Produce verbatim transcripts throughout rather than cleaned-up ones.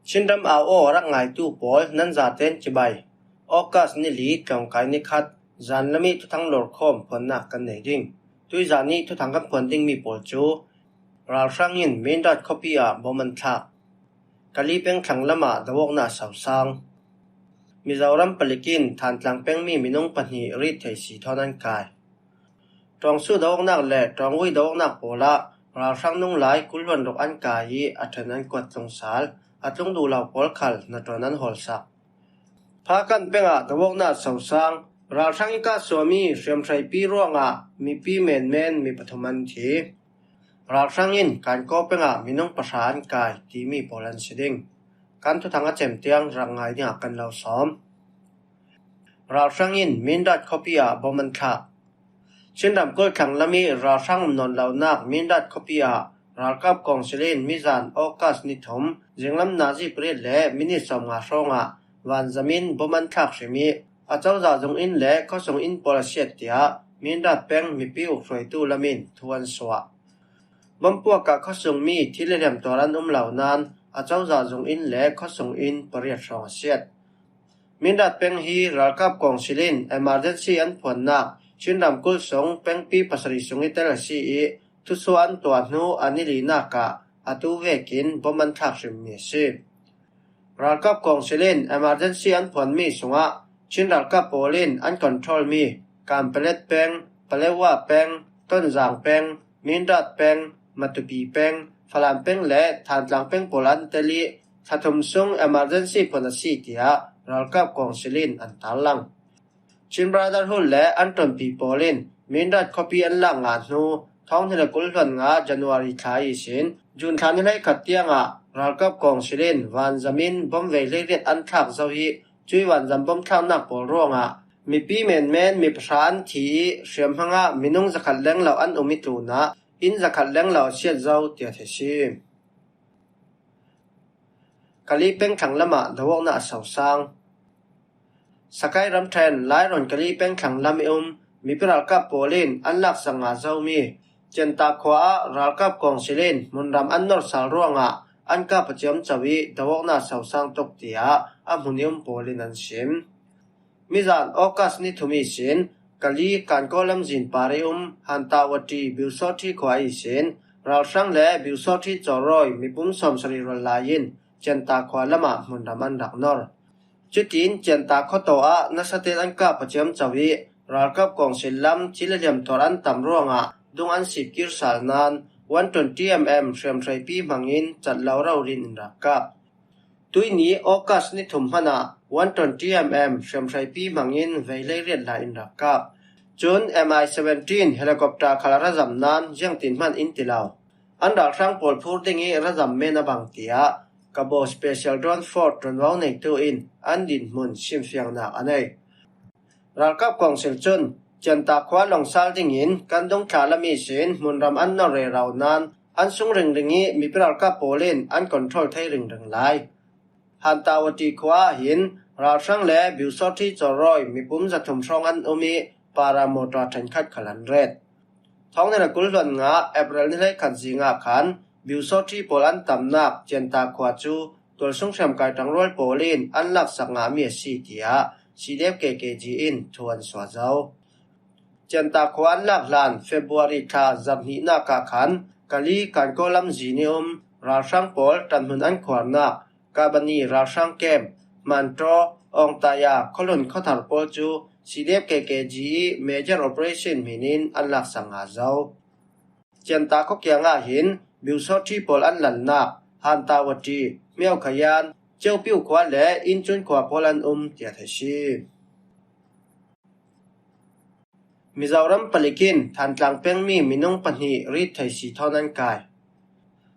Chinram au aw rak ngaitu pawl nan zaten cibai. August ni li tlawngkai ni khat, zan lam i thuthang lawrkhawm phuannak kan nei ding. Tuizan i thuthang kan phuan dingmi pawl cu ralhrang in Mindat khuapi ah bom an thlak. Kali peng thlang lamah dawawknak sosang. Mizoram palik in Thantlang pengmi minung pahnih rit thei si thawn an kai. Tawngsu dawawknak le Tawngui dawawknak pawl ah ralhrang nunglai kul hluan ruk an kai i a ṭhen an kuat tlung sal. A tlung duh lo pawl khal hnaṭuan an hawlsak. Phakan pengah dawawknak sosang. Ralhrang i kahsuahmi hriamhreipi ruangah mipi menmen mi pathum an thi. Ralhrang in Kankaw pengah minung pahra an kai timi pawl an si ding. Kan thuthang a cem tiang rak ngai dingah kan lo sawm. Ralhrang in Mindat khuapi ah bom an thlak. Chin ramkulh thlang lam i ralhrang um nawn lonak Mindat khuapi ah ralkap kawngsil in mizan August ni thum zinglam nazi pariat le minit sawmnga hrawngah vanzam in bom an thlak hrim i a cozah zung inn le khuasung inn pawl a siat tiah Mindat peng mipi ukhruaitu lam in thu an suah. Bom puak ah khuasung mi thil le liam tuar an um lo nain a cozah zung inn le khuasung inn pariat hrawng a siat. Mindat peng hi ralkap kawngsil in emergency an phuannak Chin ramkulh sung pengpi pasarih sung i tel a si i thusuah an tuah hnu a ni linak ah atu vekin bom an thlak hrimmi a si. Ralkap kawngsil in emergency an phuanmi sungah Chin ralkap pawl in an controlmi Kanpalet peng, Paletwa peng, Tonzang peng, Mindat peng, Matupi peng, Falam peng le Thantlang peng pawl an tel i thla thum sung emergency phuan a si tiah ralkap kawngsil in an tarlang. Chin Brotherhood le an ṭonpi pawl in Mindat khuapi an lak nga hnu thawng hnih le kul hluan nga January thla ihsin June thla ni hleikhat tiangah ralkap kawngsil in vanzam in bom vei hleiriat an thlak zo i cui vanzam bom thlaknak pawl ruangah mipi menmen mi pahra an thi i hriamhmang ah minung zakhat lenglo an um i tlunah inn zakhat lenglo a siat zo tiah theih si. Kali peng thlang lamah dawawknak a sosang. Sakai ramṭhen Lairawn Kali peng thlang lam i um mipi ralkap pawl in an laksak nga zomi Centa khua ah ralkap kawngsil in hmunram an nor sal ruangah an kap a ciamco i dawawknak sosang tuk tiah a hmun i um pawl in an sim. Mizan August ni thum ihsin Kali Kankaw lamzin par i um Hantawati Biusawthi khua ihsin ralhrang le Biusawthi cawrawi mipum sawmsarih rual lai in Centa khua lamah hmunram an rak nor. Cutin Centa khuataw ah nasaten an kap a ciamco i ralkap kawngsil lam thil le liam tuar an tam ruangah dung an sip kir sal nain one twenty mm hriamhreipi hmangin cat lo rori in rak kap. Tuini August ni thum hmanah one twenty mm hriamhreipi hmangin vei hleiriat lai in rak kap. Cun M I seventeen helicopter khal a ra zam nain ziangtin hman in ti lo. An ralhrang pawl phur ding i ra zam men a bang tiah Kabo Special Drone Force ṭuanvo neitu in an dinhmun simfiangnak a nei. Ralkap kawngsil cun Centa khua longsal dingin kan dungthla lam ihsin hmunram an nor rero nain an sung ringring i mipi ralkap pawl in an control thei ringring lai. Hantawati khua ah hin ralhrang le Biusawthi cawrawi mipum zathum hrawng an um i paramotor ṭhenkhat khal an ret. Thawng hnih le kul hluan nga April ni hleikhat zing ah khan Biusawthi pawl an tamnak Centa khua cu tualsung hriamkai ṭangrual pawl in an laksak ngahmi a si tiah C D F K K G in thu an suah zo. Centa khua an lak hlan February thla zarh hnihnak ah khan Kali Kankaw lamzin i um ralhrang pawl ṭanhmun an khuarnak Kabani ralhrang kem, Mantaw, Awngtaya, Khualun khuathar pawl cu C D F K K G i major operation hmin in an laksak nga zo. Centa khua kiangah hin Biusawthi pawl an lannak Hantawati, Myaukhayan, Ceupiu khua le Inchun khua pawl an um tiah theih si. Mizoram palik in Thantlang pengmi minung pahnih rit thei si thawn an kai.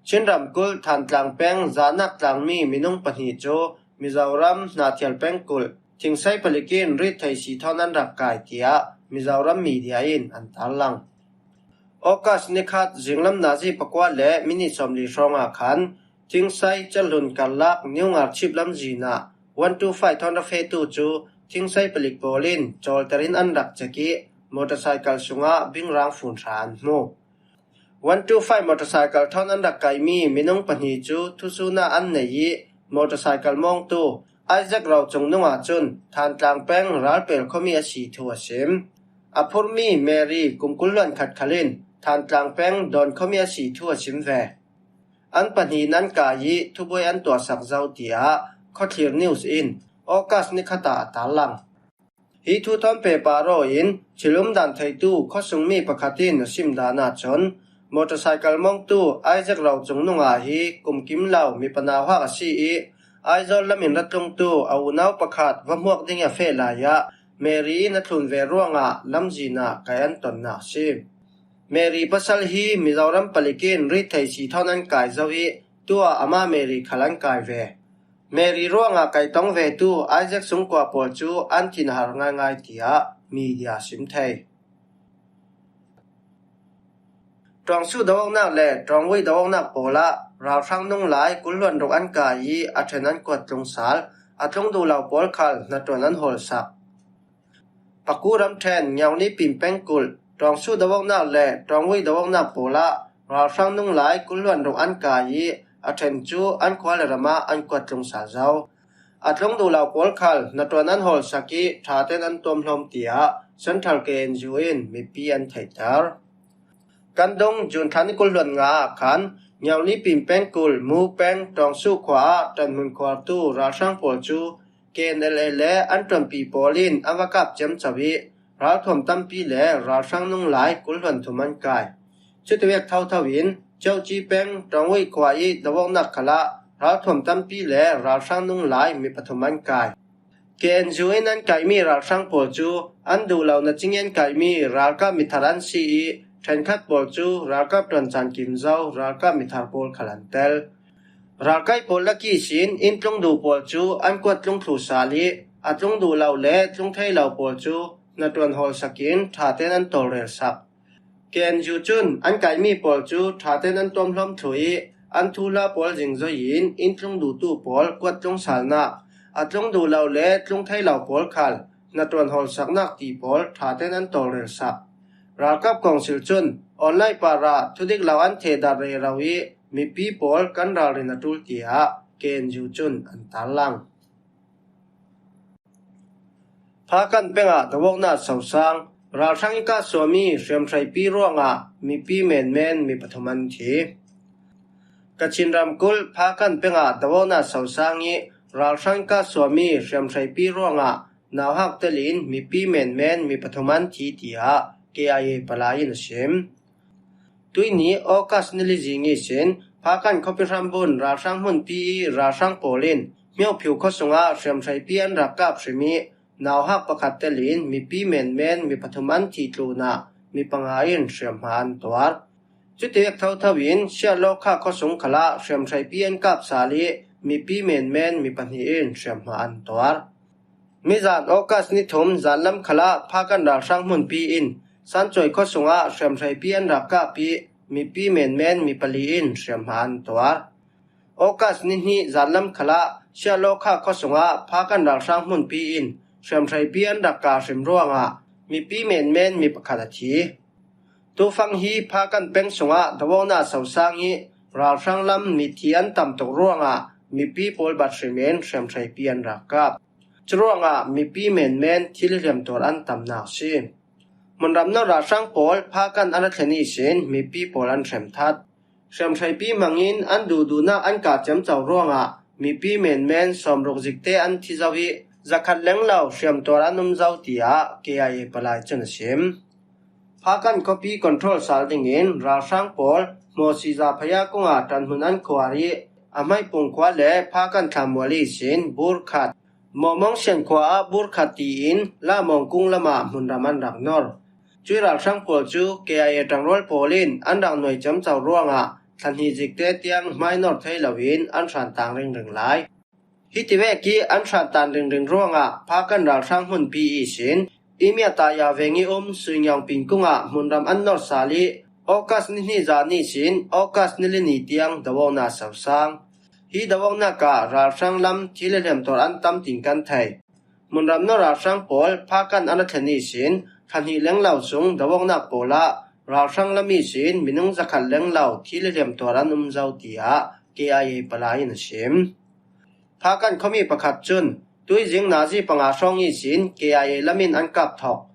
Chin ramkulh Thantlang peng Zanak tlangmi minung pahnih cu Mizoram Hnathial pengkulh Thingsai palik in rit thei si thawn an rak kai tiah Mizoram media in an tarlang. August ni khat zinglam nazi pakua le minit sawmli hrawng ah khan Thingsai Calhlun karlak New Ngarchip lamzin ah one two five thawn ra fehtu cu Thingsai palik pawl in cawlter in an rak cek i motorcycle sungah bingrang fun hra an hmu. One two five motorcycle thawn an rak kaimi minung pahnih cu thusun ah an nei i motorcycle mawngtu Isaac Rocung nungah cun Thantlang peng Ralpel khuami a si thu a sim. A phurmi Mary kum kul hluan khat khal in Thantlang peng Dawn khuami a si thu a sim ve. An pahnih in an kai ih thubuai an tuahsak zo, tiah Khawthlir News in August ni khat ah a tarlang. Hi thu thawn pehpar aw in thil umdan theitu khuasungmi pakhat in a sim dan ahcun, motorcycle mawngtu Isaac Rocung nungah hi kum kim lo mipa nauhak a si ih, Aizawl lam in ra tlungtu a unau pakhat va hmuak ding ih a feh lai ah Mary in a thlun ve ruangah lamzin ah kai an tonnak a si. Mary pasal hi Mizoram palik in rit thei si thawn an kai zo ih, tuah amah Mary khal an kai ve. Mary ruangah kai tong vetu Isaac sungkua pawl cu an thin a har ngaingai, tiah media a sim thei. Ṭawngsu do-awknak le Ṭawngwei do-awknak pawl ah ralhrang nunglai kul hluan ruk an kai ih a ṭhen an kuat tlung sal. A tlung duh lo pawl khal hnaṭuan an hawlsak. Paku ramṭhen Ngiauni Pin pengkulh Ṭawngsu do-awknak le Ṭawngwei do-awknak pawl ah ralhrang nunglai kul hluan ruk an kai ih a ṭhen cu an khua le ram ah an kuat tlung sal zo. A tlung duh lo pawl khal hnaṭuan an hawlsak ih ṭha tein an tuamhlawm, tiah Central K N U in mipi an theihter. Kan dung June thla ni kul hluan nga ah khan Ngiauni Pin pengkulh Mu peng Ṭawngsu khua ah ṭanhmun khuartu ralhrang pawl cu K N L A le an ṭuanpi pawl in an va kap ciamco ih ralthuam tampi le ralhrang nunglai kul hluan thum an kai. Cutivek thotho in Cioci peng Ṭawngwei khua ih do-awknak khal ah ralthuam tampi le ralhrang nunglai mi pathum an kai. K N U in an kaihmi ralhrang pawl cu an duh lo na cing ih an kaihmi ralkap mithar an si ih, ṭhenkhat pawl cu ralkap ṭuan caan kim zo ralkap mithar pawl khal an tel. Ralkai pawl lak ihsin inn tlung duh pawl cu an kuat tlung thluh sal ih, a tlung duh lo le tlung thei lo pawl cu hnaṭuan hawlsak in ṭha tein an tawlrelsak. K N U cun an kaihmi pawl cu ṭha tein an tuamhlawm thluh ih, an thuhla pawl zingzoi in inn tlung duhtu pawl kuat tlung salnak, a tlung duh lo le tlung thei lo pawl khal hnaṭuan hawlsaknak ti pawl ṭha tein an tawlrelsak. Ralkap kawngsil cun online parah thudik lo an thehdarh rero ih mipi pawl kan ralrin a ṭul, tiah K N U cun an tarlang. Phakan pengah do-awknak sosang, ralhrang ih kahsuahmi hriamhreipi ruangah mipi menmen mi pathum an thi. Kachin ramkulh Phakan pengah do-awknak sosang ih ralhrang ih kahsuahmi hriamhreipi ruangah nauhak telin mipi menmen mi pathum an thi, tiah K I A palai in a sim. Tuihni August ni li zing ihsin Phakan khuapi hrambun ralhrang hmunpi ih ralhrang pawl in Hmiophiu khuasungah hriamhreipi an rak kap hrim ih nauhak pakhat telin mipi menmen mi pathum an thih tlunah mi panga in hriamhma an tuar. Cutivek thotho in Sialawkha khuasung khalah hriamhreipi an kap sal ih mipi menmen mi pahnih in hriamhma an tuar. Mizan August ni thum zanlam khalah Phakan ralhrang hmunpi in Sancuai khuasungah hriamhreipi an rak kap ih mipi menmen mi pali in hriamhma an tuar. August ni hnih zanlam khalah Sialawkha khuasungah Phakan ralhrang hmunpi in hriamhreipi an rak kap hrim ruangah mipi menmen mi pakhat a thi. Tufang hi Phakan peng sungah do-awknak sosang ih ralhrang lam mithi an tam tuk ruangah mipi pawl bat hrim in hriamhreipi an rak kap. Curuangah mipi menmen thil i hliamtuar an tamnak a si. Hmunram no ralhrang pawl Phakan an ra thlen ihsin mipi pawl an hremthat. Hriamhreipi hmangin an duhduhnak an kah ciamco ruangah mipi menmen sawmruk zikte an thi zo ih zakhat lenglo hriamtuar an um zo, tiah K I A palai cun a sim. Phakan khuapi control sal dingin ralhrang pawl Mawsi zaphaya kungah ṭanhmun an khuar ih a hmaipung khua le Phakan thlamual ihsin burkhat, Mawmawng sian khua ah burkhat tiin Lamawng kung lamah hmunram an rak nor. Cuih ralhrang pawl cu K I A ṭangrual pawl in an rak nuai ciamco ruangah thla hnih zikte tiang hmainor thei loin an hran tang ringring lai. Hitivek ih an hran tan ringring ruangah Phakan ralhrang hmunpi ihsin Imiataya veng ih um Suingiaung Pin kungah hmunram an nor sal ih August ni hnih zan ihsin August ni li ni tiang do-awknak sosang. Hi do-awknak ah ralhrang lam thil i hliamtuar an tam tiin kan thei. Hmunram no ralhrang pawl Phakan an ra thlen ihsin thla hnih lenglo sung do-awknak pawl ah ralhrang lam ihsin minung zakhat lenglo thil i hliamtuar an um zo, tiah K I A palai in a sim. Phakan khuami pakhat cun tuizing nazi panga hrawng ihsin K I A lamin an kap thawk.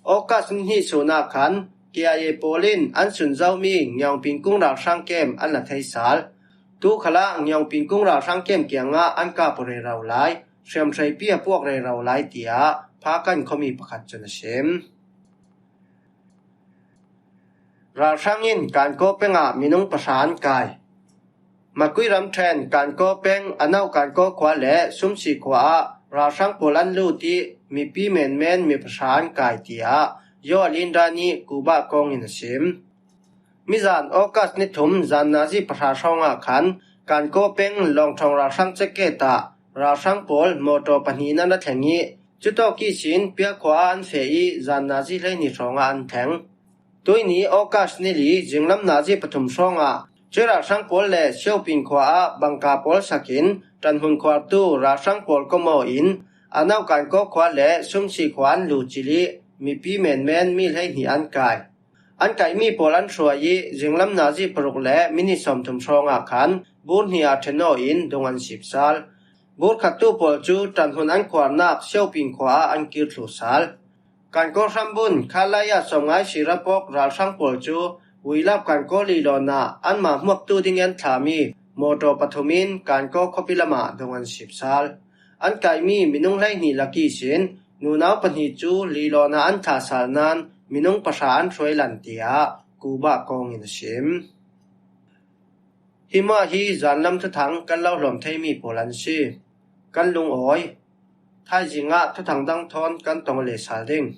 August ni hnih sunah khan K I A pawl in an sunzomi Ngiaungpin kung ralhrang kem an la thei sal. Tu khalah Ngiaungpin kung ralhrang kem kiangah an kap rero lai, hriamhreipi a puak rero lai, tiah Phakan khuami pakhat cun a sim. Ralhrang in Kankaw pengah minung pahra an kai. Makui ramṭhen Kankaw peng Anau Kankaw khua le Sumsi khua ah ralhrang pawl an lut ih mipi menmen mi pahra an kai, tiah Yaw Alindra nih Kubah kawng in a sim. Mizan August ni thum zan nazi pahra hrawngah khan Kankaw peng Lawngṭhawng ralhrang checkgate ah ralhrang pawl mawtaw pahnih nan a thleng ih cutawk ihsin Pia khua ah an feh ih zan nazi hleihnih hrawngah an thleng. Tuihni August ni li zinglam nazi pathum hrawngah cuih ralhrang pawl le Siopin khua ah bangka pawl sakin ṭanhmun khuartu ralhrang pawl kawmaw in Anau Kankaw khua le Sumsi khua an lut cil ih mipi menmen mi hleihnih an kai. An kaihmi pawl an hruai ih zinglam nazi paruk le minit sawmthum hrawngah khan bur hnih ah ṭhen aw in dung an sip sal. Bur khattu pawl cu ṭanhmun an khuarnak Siopin khua ah an kir thluh sal. Kankaw hrambun Khalaya sawmnga ihsi rapawk ralhrang pawl cu Uilap Kankaw lilawn ah anmah hmuaktu ding ih an thlami mawtaw pathum in Kankaw khuapi lamah dung an sip sal. An kaihmi minung hleihnih lak ihsin nunau pahnih cu lilawn ah an thlah sal nain minung pahra an hruai lan, tiah Kubah kawng in a sim. Hi hmuah hi zanlam thuthang kan lo hlawm theimi pawl an si. Kan lungawi. Thaizing ah thuthang dang thawn kan tong le sal ding.